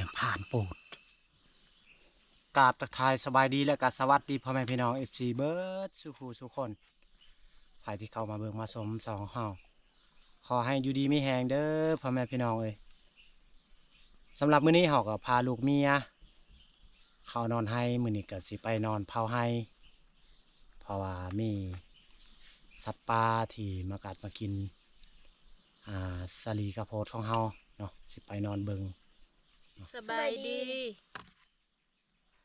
ຽມຜ່ານໂປດ. ກາບທັກທາຍສະບາຍດີ ແລະກະສະຫວັດດີພໍ່ແມ່ພີ່ນ້ອງ ເອັຟຊີ ເບິດສູ່ຜູ້ສູ່ຄົນ ໃຜທີ່ເຂົ້າມາເບິ່ງມາຊົມຊ່ອງເຮົາ ຂໍໃຫ້ຢູ່ດີມີແຮງເດີພໍ່ແມ່ພີ່ນ້ອງເອີຍ. ສຳລັບມື້ນີ້ເຮົາກໍພາລູກເມຍເຂົ້ານອນໄຮ່ ມື້ນີ້ກໍຊິໄປນອນເຝົ້າໄຮ່ ເພາະວ່າມີສັດປ່າທີ່ມາກັດມາກິນ ອ່າ ສາລີກະໂພດຂອງເຮົາເນາະ ຊິໄປນອນເບິ່ງ. ສະບາຍດີ.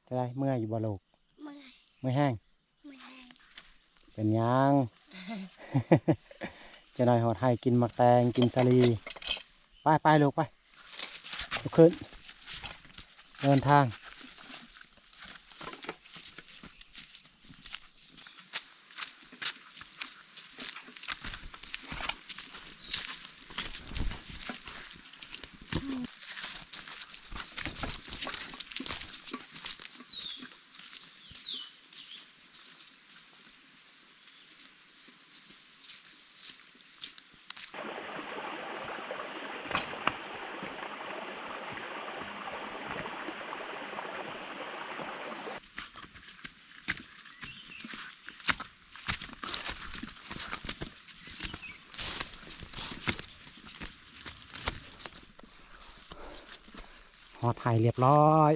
ຈະໄດ້ເມື່ອຍຢູ່ບໍ່ລູກ? ເມື່ອຍ. ເມື່ອຍແຮງ? ເມື່ອຍແຮງ. ເປັນຫຍັງ? ຈະໄດ້ຮອດໄຮ່ ກິນໝາກແຕງ ກິນສາລີ. ໄປ ໄປລູກ ໄປ ລຸກຂຶ້ນ ເດີນທາງ. ຮອດໄຮ່ລຽບຮ້ອຍ.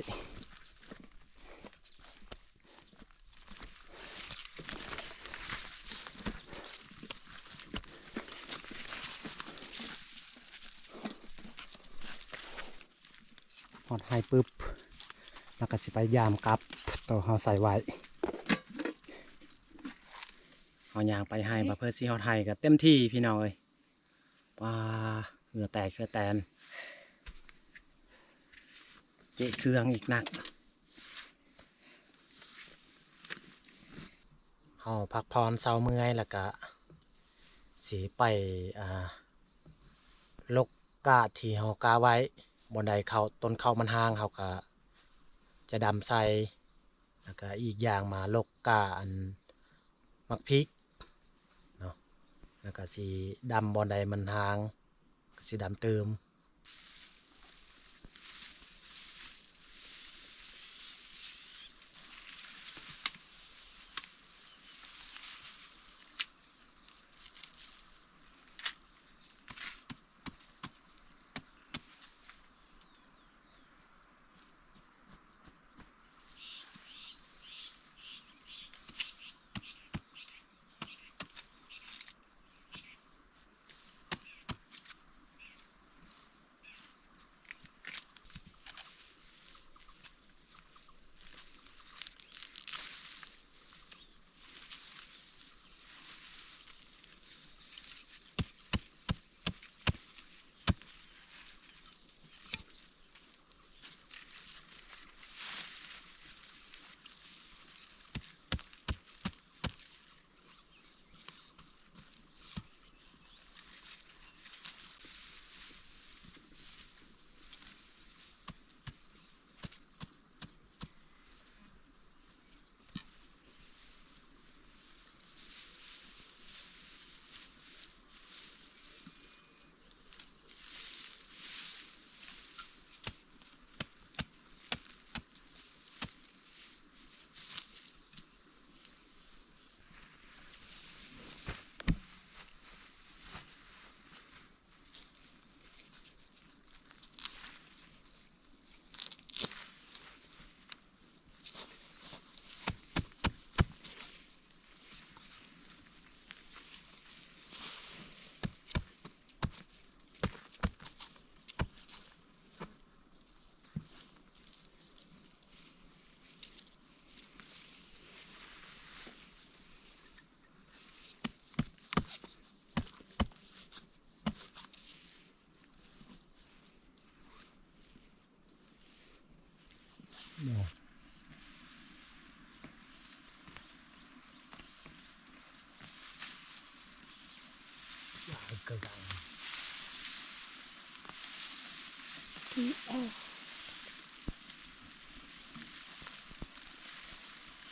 ຮອດໄຮ່ປຶບ ແລ້ວກໍຊິໄປຢາມກັບໂຕເຮົາໃສ່ໄວ້. ເຮົາຍ່າງໄປໄຮ່ ບາດເພິ່ນຊິຮອດໄຮ່ກໍເຕັມທີ່ພີ່ນ້ອງເອີຍ. ປາ ເຫື່ອແຕກເຫື່ອແຕນ ເຈະເຄື່ອງອີກໜັກ. ເຮົາພັກຜ່ອນເຊົາເມື່ອຍ ແລ້ວກະຊິໄປ ອ່າ ລົກກ້າທີ່ເຮົາກ້າໄວ້. ບ່ອນໃດເຂົ້າ ຕົ້ນເຂົ້າມັນຮ່າງ ເຮົາກະຈະດຳໃສ່. ແລ້ວກະອີກຢ່າງມາລົກກ້າອັນໝາກພິກເນາະ ແລ້ວກະຊິດຳບ່ອນໃດມັນຮ່າງ ກະຊິດຳຕື່ມ.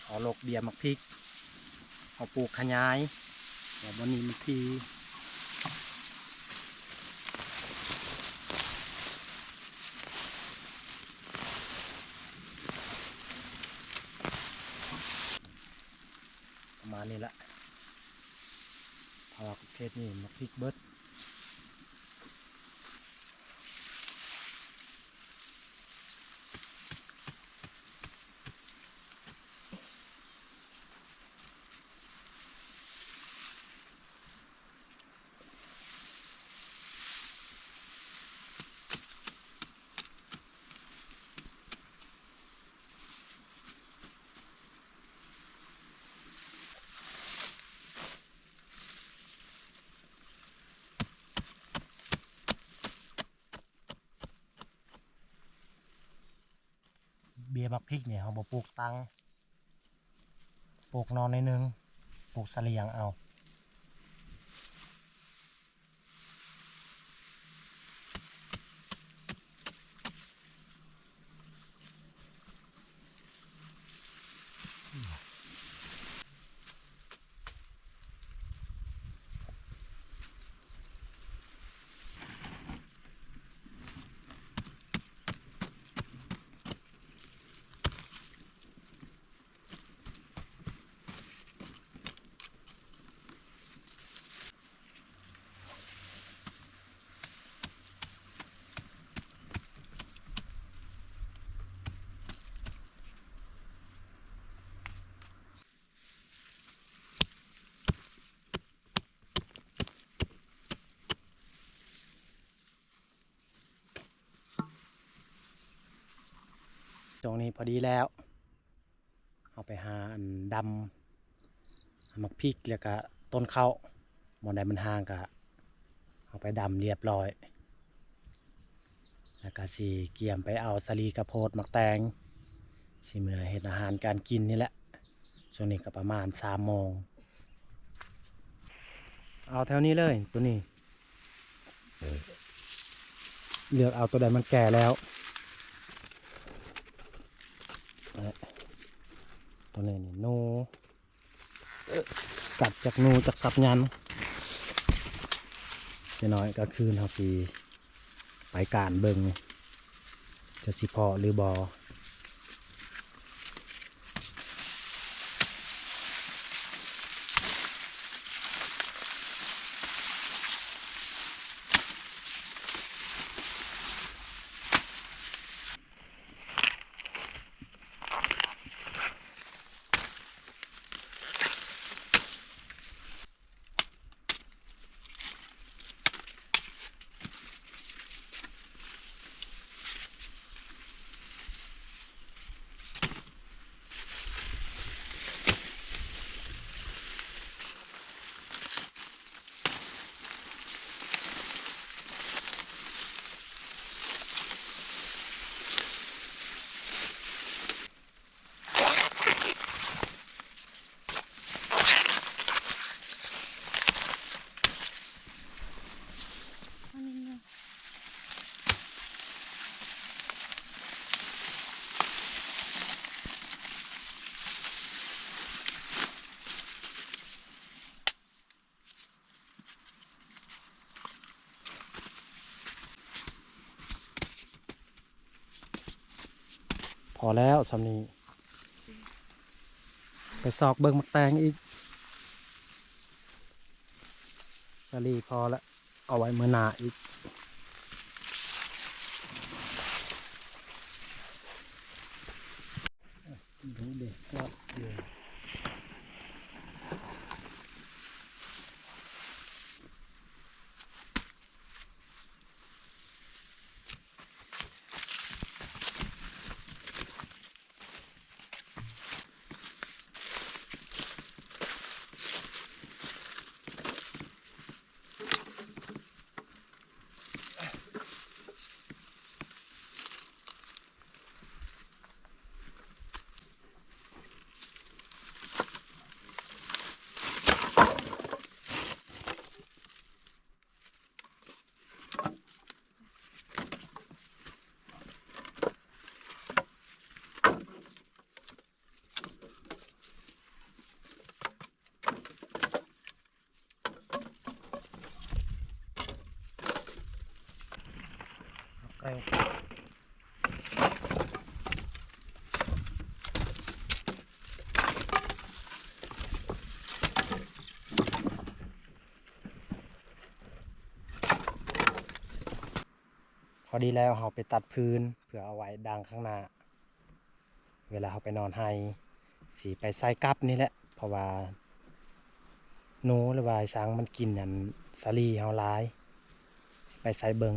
ເຮົາລົກເບ້ຍໝາກພິກ ເຮົາປູກຂະຫຍາຍ ແລ້ວບ່ອນນີ້ມັນທີ່. ປະມານນີ້ລະ ເພາະວ່າເຂດນີ້ໝາກພິກເບິດ. ເບ້ຍໝາກພິກນີ້ເຮົາບໍ່ປູກຕັ້ງ ປູກໜໍ່ໜ້ອຍໜຶ່ງ ປູກສະຫຼຽງເອົາ. ຊ່ວງນີ້ພໍດີແລ້ວ ເຮົາໄປຫາອັນດຳໝາກພິກ ແລ້ວກະຕົ້ນເຂົ້າ ບ່ອນໃດມັນຫ່າງກະເຮົາໄປດຳລຽບລ້ອຍ ແລ້ວກະຊິກຽມໄປເອົາສາລີ ກະໂພດ ໝາກແຕງ ຊິເມືອເຮັດອາຫານການກິນນີ້ແຫຼະ. ຊ່ວງນີ້ກະປະມານສາມໂມງ ເອົາແຖວນີ້ເລີຍ ໂຕນີ້ ເລືອກເອົາໂຕໃດມັນແກ່ແລ້ວ ໂຕນີ້ນີ້ ໜູ ກັດຈັກໜູຈັກສັບຫຍັງ ຈັກໜ້ອຍກາງຄືນເຮົາຊິໄປການເບິ່ງ ຈະຊິພໍ້ຫຼືບໍ່. ພໍແລ້ວສ່ຳນີ້ ໄປຊອກເບິ່ງໝາກແຕງອີກ ສາລີພໍລະ ເອົາໄວ້ມື້ໜ້າອີກ. ເອົາໄກ່. ພໍດີແລ້ວເຮົາໄປຕັດຟືນເພື່ອເອົາໄວ້ດັງຂ້າງໜ້າ ເວລາເຮົາໄປນອນໄຮ່ ຊິໄປໃສ່ກັບນີ້ແຫຼະ ເພາະວ່າໜູຫຼືວ່າອີ່ສັງມັນກິນອັນສາລີເຮົາຫຼາຍ ໄປໃສ່ເບິ່ງ.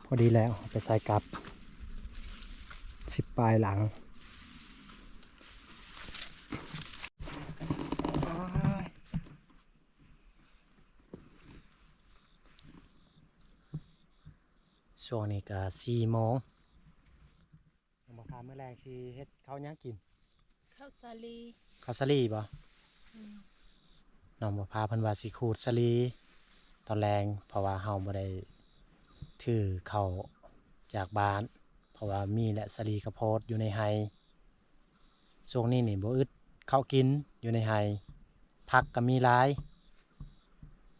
ພໍດີແລ້ວ ເອົາໄປໃສ່ກັບ ສິບປາຍຫຼັງ. ຊ່ວງນີ້ກະສີ່ໂມງ. ນ້ອງບັວຜາ ມື້ແລງຊິເຮັດເຂົ້າຫຍັງກິນ? ເຂົ້າສາລີ. ເຂົ້າສາລີບໍ? ອືມ. ນ້ອງບົວຜາເພິ່ນວ່າຊິຂູດສາລີຕອນແລງ ເພາະວ່າເຮົາບໍ່ໄດ້ຖືເຂົ້າຈາກບ້ານ ເພາະວ່າມີແຫຼະສາລີກະໂພດຢູ່ໃນໄຮ່. ຊ່ວງນີ້ນີ້ບໍ່ອຶດເຂົ້າກິນຢູ່ໃນໄຮ່ ຜັກກະມີຫຼາຍ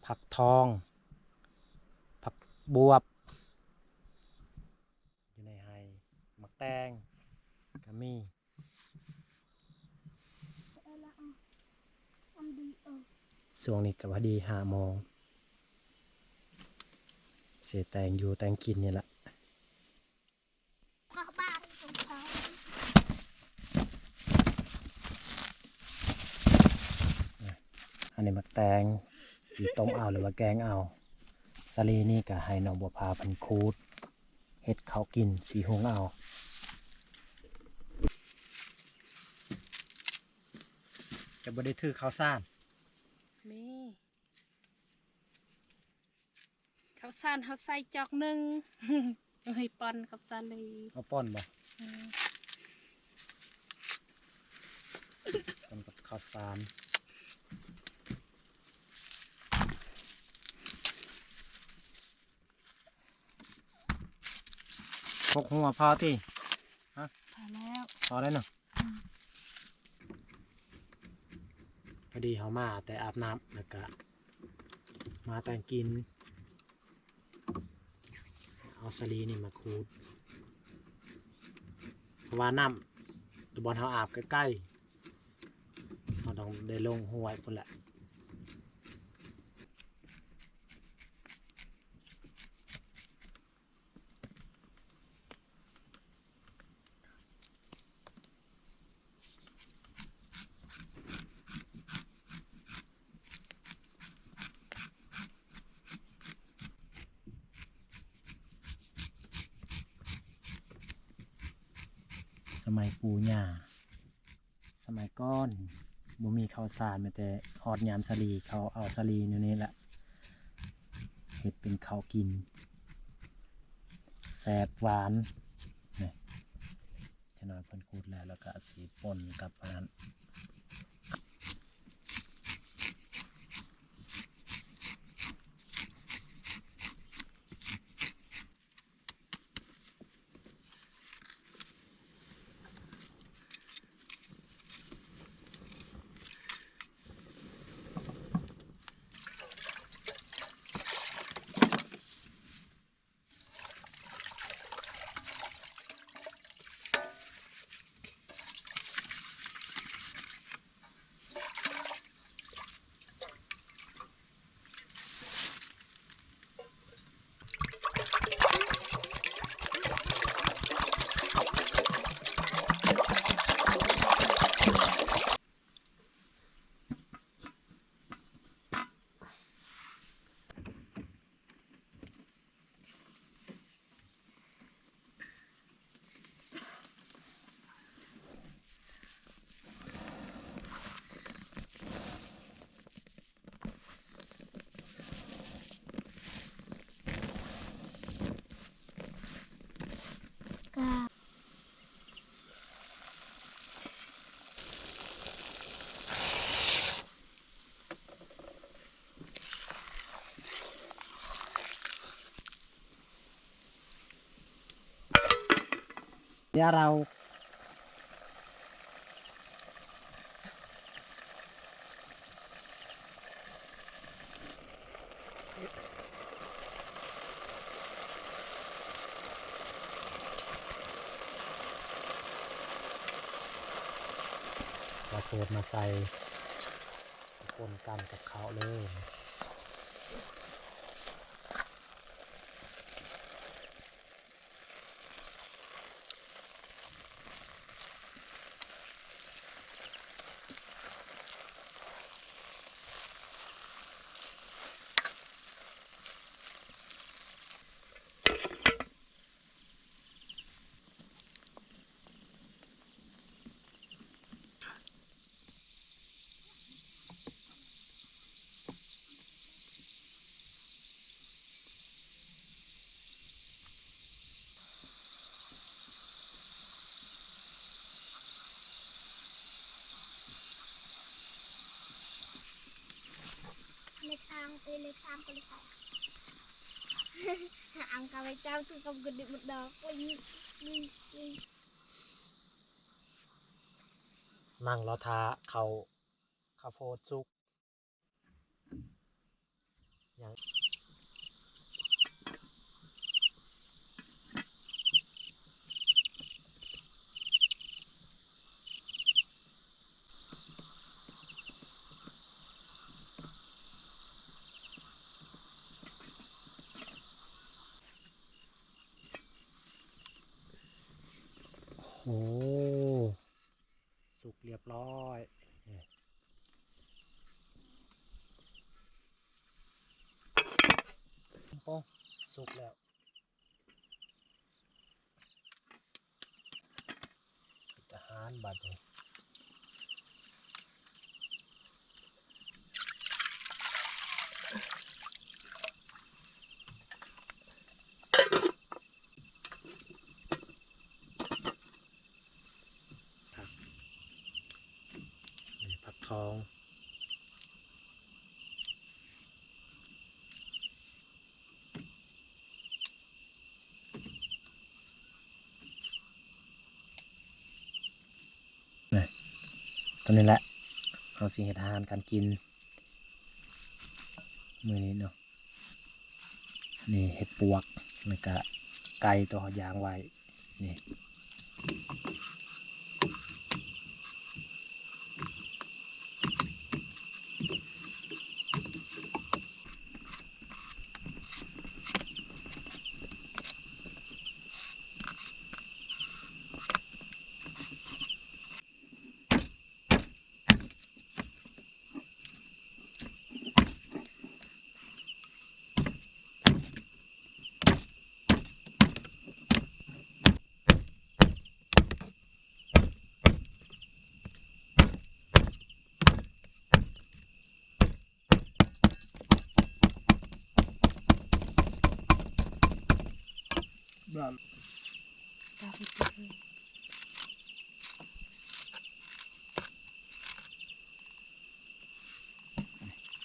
ຜັກທອງ ຜັກບວບ ຢູ່ໃນໄຮ່ ໝາກແຕງກະມີ. ຊ່ວງນີ້ກະພໍດີຫ້າໂມງ ຊິແຕ່ງຢູ່ແຕ່ງກິນນີ້ລະ. ອັນນີ້ໝາກແຕງ ຊິຕົ້ມເອົາ ຫຼືວ່າແກງເອົາ. ສາລີນີ້ກະໃຫ້ນ້ອງບົວຜາເພິ່ນຂູດ ເຮັດເຂົ້າກິນ ຊິຫຸງເອົາ. ຈະບໍ່ໄດ້ຖືເຂົ້າສານ? ມີ ເຂົ້າສານເຮົາໃສ່ຈອກໜຶ່ງ ເອົາໃຫ້ປ່ອນກັບສາລີ. ເອົາປ່ອນບໍ່? ອືມ ປ່ອນກັບເຂົ້າສານ. ຫົກຫົວພໍຕິ? ຮະ? ພໍແລ້ວ. ພໍແລ້ວເນາະ. ອືມ ພໍດີເຮົາມາແຕ່ອາບນ້ຳ ແລ້ວກະມາແຕ່ງກິນ ເອົາສາລີນີ້ມາຂູດ ເພາະວ່ານ້ຳຕະບ່ອນເຮົາອາບກະໄກ ເຮົາຕ້ອງໄດ້ລົງຫ້ວຍພຸ້ນແຫຼະ. ສະໄໝປູ່ຍ່າ ສະໄໝກ່ອນບໍ່ມີເຂົ້າສານ ມີແຕ່ຮອດຍາມສາລີ ເຂົາເອົາສາລີແນວນີ້ແຫຼະ ເຮັດເປັນເຂົ້າກິນ ແຊບຫວານ. ນີ້ ຈັກໜ້ອຍເພິ່ນຂູດແລ້ວ ແລ້ວກະຊິປົ່ນກັບອັນນັ້ນ. ເ ເນຍເຮົາ ເອົາໂພດມາໃສ່ ປົນກັນກັບເຂົ້າເລີຍ. ເລກສາມ ເອີ ເລກສາມກໍເລີຍໃສ່ ອັງກາໄວ້ເຈົ້າຖືກຳກະດິໝົດດອກ. ນັ່ງລໍຖ້າເຂົ້າ ເຂົ້າໂພດສຸກ. ຍັງ ໂອ້ ສຸກລຽບລ້ອຍ. ໂອ້ ສຸກແລ້ວ ເຮັດອາຫານບາດນີ້. ຜັກ ນີ້ຜັກທອງ. ນີ້ ຕອນນີ້ແຫຼະ ເຮົາຊິເຮັດອາຫານການກິນມື້ນີ້ເນາະ. ນີ້ເຫັດປວກ ແລ້ວກະໄກ່ຕົວເຮົາຢ່າງໄວ້ ນີ້.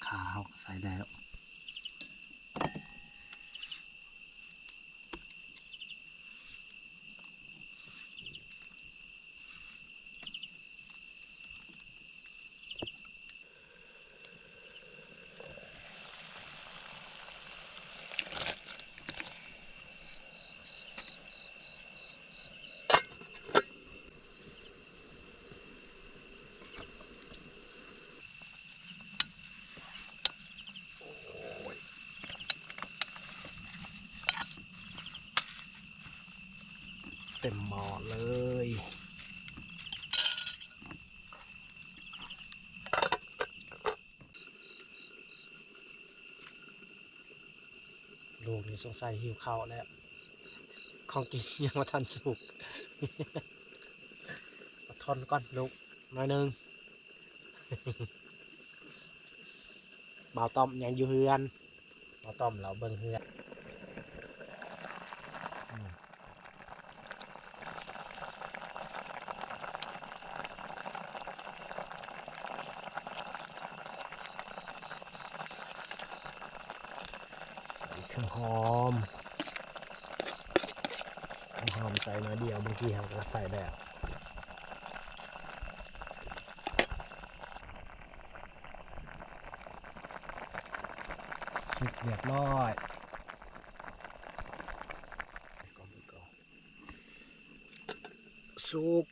ຂ່າເຮົາກໍໃສ່ແລ້ວ. ໂອ້ຍ ເຕັມໝໍ້ເລີຍ. ລູກນີ້ສົງໄສຫິວເຂົ້າແລ້ວ ຂອງກິນຍັງບໍ່ທັນສຸກ. ອົດທົນກ່ອນລູກ ໜ້ອຍໜຶ່ງ. ບ່າວຕ້ອມຍັງຢູ່ເຮືອນ ບ່າວຕ້ອມລາວເບິ່ງເຮືອນ. ໃສ່ເຄື່ອງຫອມ. ຫອມໃສ່ໜ້ອຍດຽວ ບາງທີເຮົາກໍໃສ່ແລ້ວ. ສຸກຮຽບຮ້ອຍ ສຸກ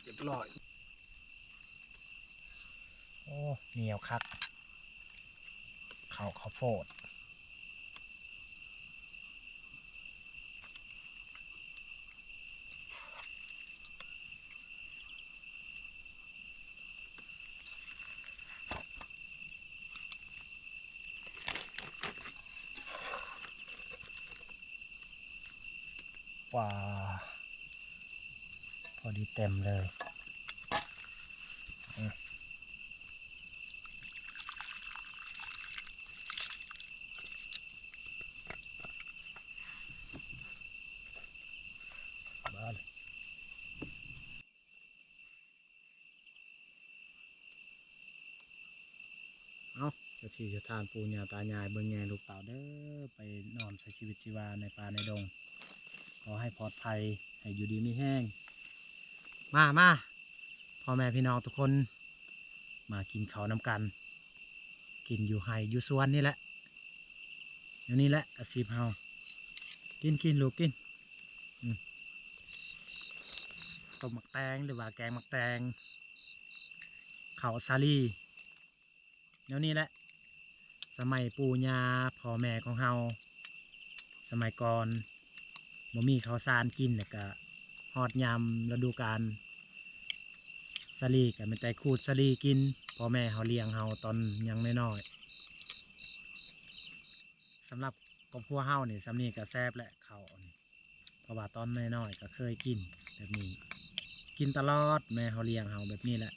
ຮຽບຮ້ອຍ. ໂອ້ ໜຽວຄັກ ເຂົ້າ ເຂົ້າໂພດ. ວ້າ ພໍດີເຕັມເລີຍ. ເອົາ ເຈົ້າທີ່ເຈົ້າທານ ປູ່ຍ່າຕາຍາຍ ເບິ່ງແຍງລູກເຕົ້າເດີ ໄປນອນໃຊ້ຊີວິດຊີວາໃນປ່າໃນດົງ ຂໍໃຫ້ປອດໄພ ໃຫ້ຢູ່ດີມີແຮງ. ມາ ມາ ພໍ່ແມ່ພີ່ນ້ອງທຸກຄົນ ມາກິນເຂົ້ານຳກັນ ກິນຢູ່ໄຮ່ຢູ່ສວນນີ້ແຫຼະ. ແນວນີ້ແຫຼະອາຊີບເຮົາ. ກິນ ກິນລູກ ກິນ. ອືມ ຕົ້ມໝາກແຕງ ຫຼືວ່າແກງໝາກແຕງ ເຂົ້າສາລີ ແນວນີ້ແຫຼະ. ສະໄໝປູ່ຍ່າພໍ່ແມ່ຂອງເຮົາ ສະໄໝກ່ອນ ບໍ່ມີເຂົ້າສານກິນ ແລ້ວກະຮອດຍາມລະດູການສາລີ ກະແມ່ນແຕ່ຂູດສາລີກິນ. ພໍ່ແມ່ເຮົາລ້ຽງເຮົາຕອນຍັງນ້ອຍໆ. ສຳລັບຄອບຄົວເຮົານີ້ ສ່ຳນີ້ກະແຊບແຫຼະ ເຂົ້ານີ້ ເພາະວ່າຕອນນ້ອຍໆກະເຄີຍກິນແບບນີ້ ກິນຕະຫຼອດ. ແມ່ເຮົາລ້ຽງເຮົາແບບນີ້ແຫຼະ.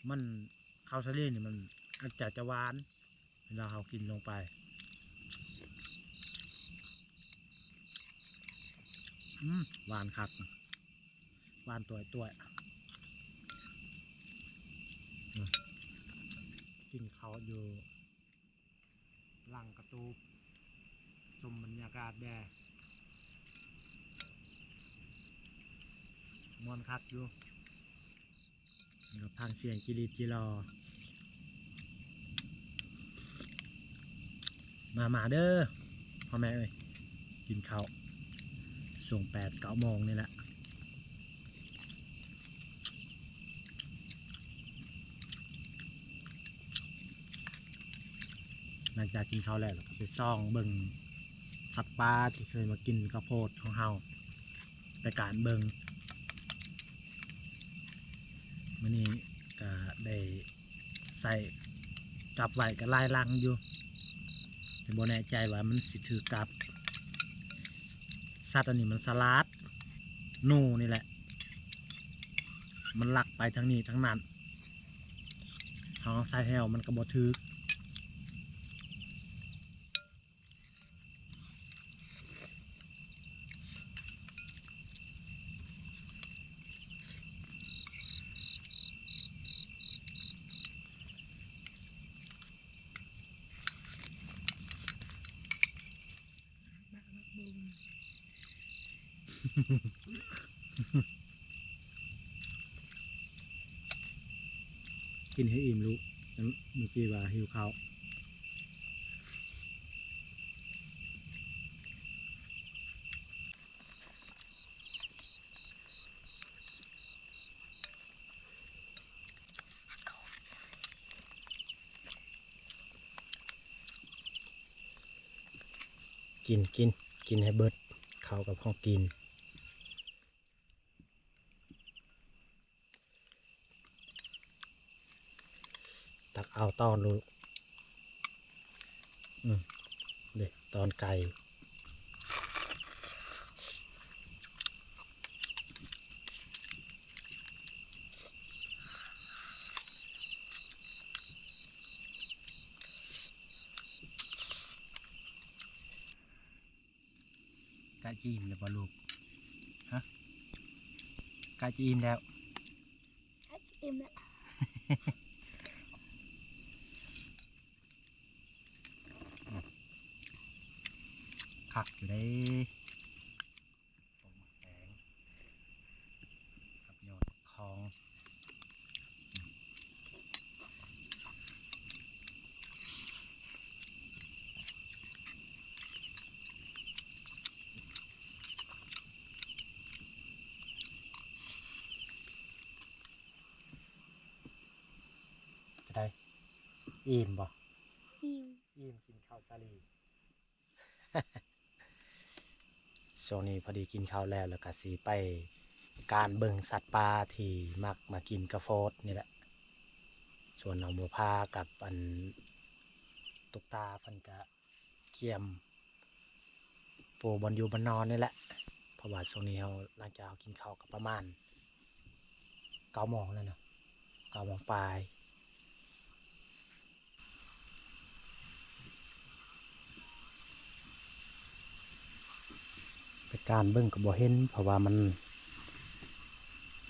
ມັນ ເຂົ້າສາລີນີ້ມັນອາດຈະ ຈະຫວານ ເວລາເຮົາກິນລົງໄປ. ອືມ ຫວານຄັກ ຫວານຕ່ວຍໆ. ອືມ ກິນເຂົ້າຢູ່ຫຼັງກະຕູບ ຊົມບັນຍາກາດແດ່ ມ່ວນຄັກຢູ່. ແລ້ວກໍຟັງສຽງຈີ່ຫຼີດຈີ່ລໍ. ມາ ມາເດີພໍ່ແມ່ເອີຍ ກິນເຂົ້າຊ່ວງແປດເກົ້າໂມງນີ້ແຫຼະ. ຫຼັງຈາກກິນເຂົ້າແລ້ວ ແລ້ວກໍໄປສ່ອງເບິ່ງສັດປ່າທີ່ເຄີຍມາກິນເຂົ້າໂພດຂອງເຮົາ ໄປການເບິ່ງ. ມື້ນີ້ກໍໄດ້ໃສ່ກັບໄວ້ກໍຫຼາຍຫຼັງຢູ່ ແຕ່ບໍ່ແນ່ໃຈວ່າມັນຊິຖືກກັບ. ສັດອັນນີ້ມັນສະຫຼາດ ໜູນີ້ແຫຼະ ມັນລັກໄປທາງນີ້ທາງນັ້ນ ເຮົາໃສ່ແຮ້ວມັນກໍບໍ່ຖືກ. ກິນໃຫ້ອີ່ມລູກ ເມື່ອກີ້ວ່າຫິວເຂົ້າ. ກິນ ກິນ ກິນໃຫ້ເບິດ ເຂົ້າກັບຂອງກິນ. ຕັກເອົາຕອນລູກ ອືມ ເດ້ຕອນໄກ່. ໃກ້ຈະອີ່ມແລ້ວບໍ່ລູກ? ຮະ? ໃກ້ຈະອີ່ມແລ້ວ? ໃກ້ຈະອີ່ມແລ້ວ. ຄ ຄັກຢູ່ເດ້ ຕົ້ນໝາກແຕງກັບຍອດຂອງ ຈະໄດ້ ອີ່ມບໍ່? ອີ່ມ ອີ່ມ ກິນເຂົ້າສາລີ. ຊ່ວງນີ້ພໍດີກິນເຂົ້າແລ້ວ ແລ້ວກະຊິໄປການເບິ່ງສັດປ່າທີ່ມັກມາກິນກາໂພດນີ້ແຫຼະ. ສ່ວນນ້ອງບົວພາກັບອັນຕຸກຕາເພິ່ນກະກຽມປູບ່ອນຢູ່ບ່ອນນອນນີ້ແຫຼະ ເພາະວ່າຊ່ວງນີ້ເຮົາ ຫຼັງຈາກເຮົາກິນເຂົ້າກະປະມານ ເກົ້າໂມງແລ້ວເນາະ ເກົ້າໂມງປາຍ. ໄປການເບິ່ງກໍບໍ່ເຫັນ ເພາະວ່າມັນ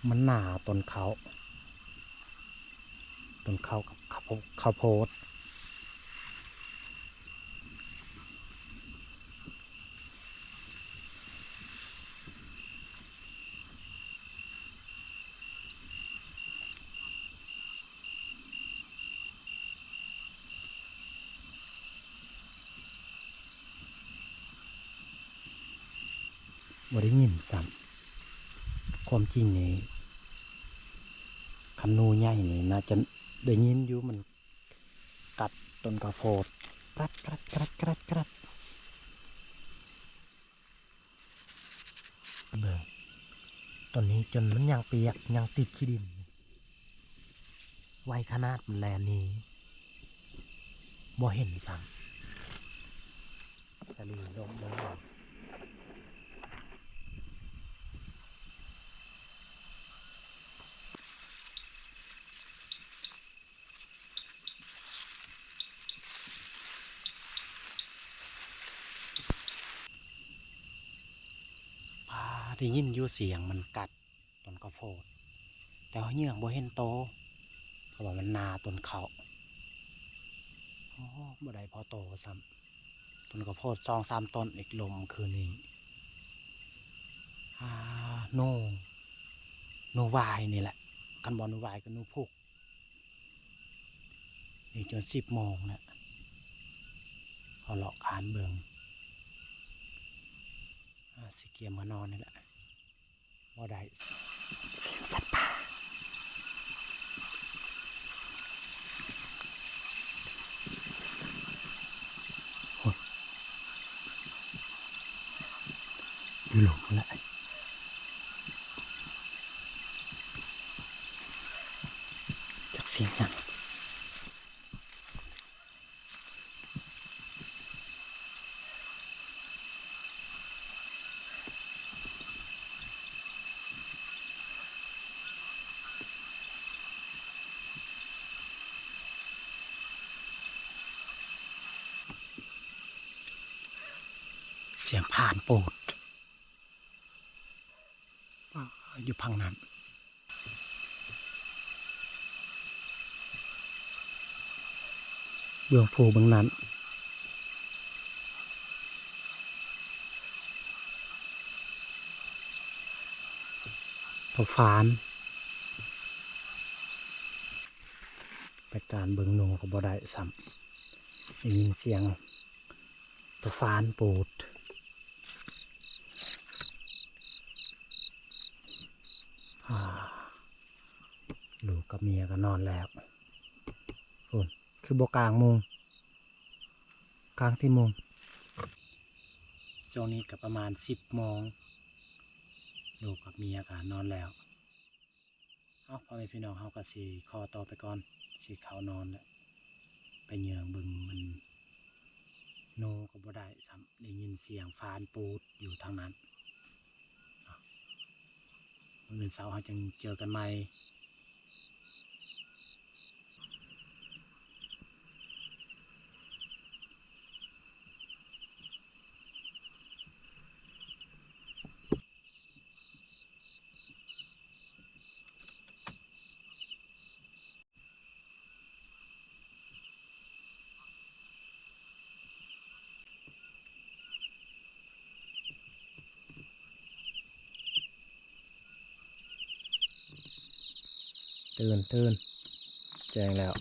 ມັນໜ້າຕົ້ນເຂົ້າ ຕົ້ນເຂົ້າກັບເຂົ້າໂພ ເຂົ້າໂພດ. ບໍ່ໄດ້ຍິນຊ້ຳ. ຄວາມຈິງນີ້ ຄັນໜູໃຫຍ່ນີ້ໜ້າຈະໄດ້ຍິນຢູ່ ມັນກັດຕົ້ນເຂົ້າໂພດ ແກຣດ ແກຣດ ແກຣດ ແກຣດ ແກຣດ. ເບິ່ງ ຕອນນີ້ຈົນມັນຍັງປຽກ ຍັງຕິດຂີ້ດິນ ໄວຂະໜາດມັນແລ່ນໜີ ບໍ່ເຫັນຊ້ຳ. ສາລີລົ້ມເບິ່ງ. ປາ ໄດ້ຍິນຢູ່ສຽງມັນກັດຕົ້ນເຂົ້າໂພດ ແຕ່ວ່າເຫຍື່ອງບໍ່ເຫັນໂຕ ເພາະວ່າມັນໜ້າຕົ້ນເຂົ້າ. ໂອ້ ບໍ່ໄດ້ພໍໂຕຊ້ຳ. ຕົ້ນເຂົ້າໂພດສອງສາມຕົ້ນອີກ ລົມຄືນນີ້. ອາ ໜູ ໜູວາຍນີ້ແຫຼະ ຄັນບໍ່ໜູວາຍກໍໜູພຸກ. ນີ້ຈົນສິບໂມງແລ້ວ ເຮົາເລາະການເບິ່ງ ອາ ຊິກຽມມານອນນີ້ແຫຼະ. ບໍ່ໄດ້ ສຽງສັດປ່າ ໂອ້ຍ ຢູ່ລົມພຸ້ນແຫຼະ ຈັກສຽງຫຍັງ. ສຽງພານໂປດ ປາ ຢູ່ຝັ່ງນັ້ນ ເບື້ອງພູເບື້ອງນັ້ນ ເຂົາຟານ ໄປການເບິ່ງໜູກໍບໍ່ໄດ້ຊ້ຳ ໄດ້ຍິນສຽງ ຕາຟານປູດ ອາ ລູກກັບເມຍກໍນອນແລ້ວ ພຸ້ນ ຄືບໍ່ກາງມຸງ ກາງທີ່ມຸງ. ຊ່ວງນີ້ກໍປະມານສິບໂມງ ລູກກັບເມຍກໍນອນແລ້ວ. ເອົາ ພໍ່ແມ່ພີ່ນ້ອງ ເຮົາກໍຊິຂໍຕົວໄປກ່ອນ ຊິເຂົ້ານອນແລ້ວ ໄປເຫຍື່ອງເບິ່ງມັນ ໂນກໍບໍ່ໄດ້ຊ້ຳ ໄດ້ຍິນສຽງຟານປູດຢູ່ທາງນັ້ນ. ເອົາ ມື້ອື່ນເຊົ້າເຮົາຈຶ່ງເຈີກັນໃໝ່. ເ ຕື່ນ ຕື່ນ ແຈ້ງແລ້ວ.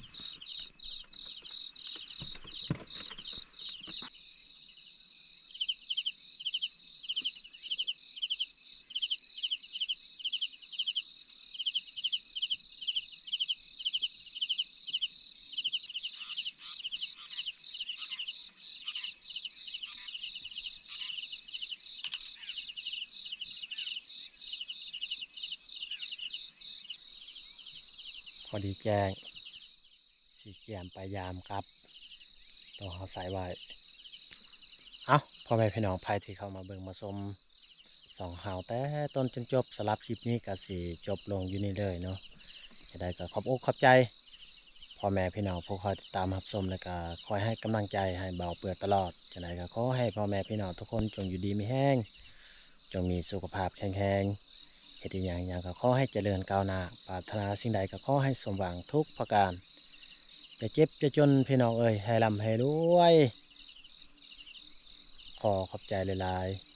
ພໍດີແຈ້ງ ຊິກຽມໄປຢາມກັບ ຕ້ອງເອົາໃສ່ໄວ້. ເອົ້າ ພໍ່ແມ່ພີ່ນ້ອງ ໃຜທີ່ເຂົ້າມາເບິ່ງມາຊົມຊ່ອງເຮົາແຕ່ຕົ້ນຈົນຈົບ, ສຳລັບຄລິບນີ້ກໍຊິຈົບລົງຢູ່ນີ້ເລີຍເນາະ. ຈັ່ງໃດກໍຂອບອົກຂອບໃຈພໍ່ແມ່ພີ່ນ້ອງຜູ້ຄອຍຕິດຕາມຮັບຊົມ ແລະ ກໍຄອຍໃຫ້ກຳລັງໃຈໃຫ້ບ່າວເປືອຕະຫຼອດ. ຈັ່ງໃດກໍຂໍໃຫ້ພໍ່ແມ່ພີ່ນ້ອງທຸກຄົນຈົ່ງຢູ່ດີມີແຮງ, ຈົ່ງມີສຸຂະພາບແຂງແຮງ, ເຮັດອີ່ຫຍັງຫຍັງກໍຂໍໃຫ້ຈະເລີນກ້າວໜ້າ, ປາດຖະໜາສິ່ງໃດກໍຂໍໃຫ້ສົມຫວັງທຸກປະການ. ຢ່າເຈັບຢ່າຈົນພີ່ນ້ອງເອີຍ, ໃຫ້ລ່ຳໃຫ້ລວຍ. ຂໍຂອບໃຈຫຼາຍໆ.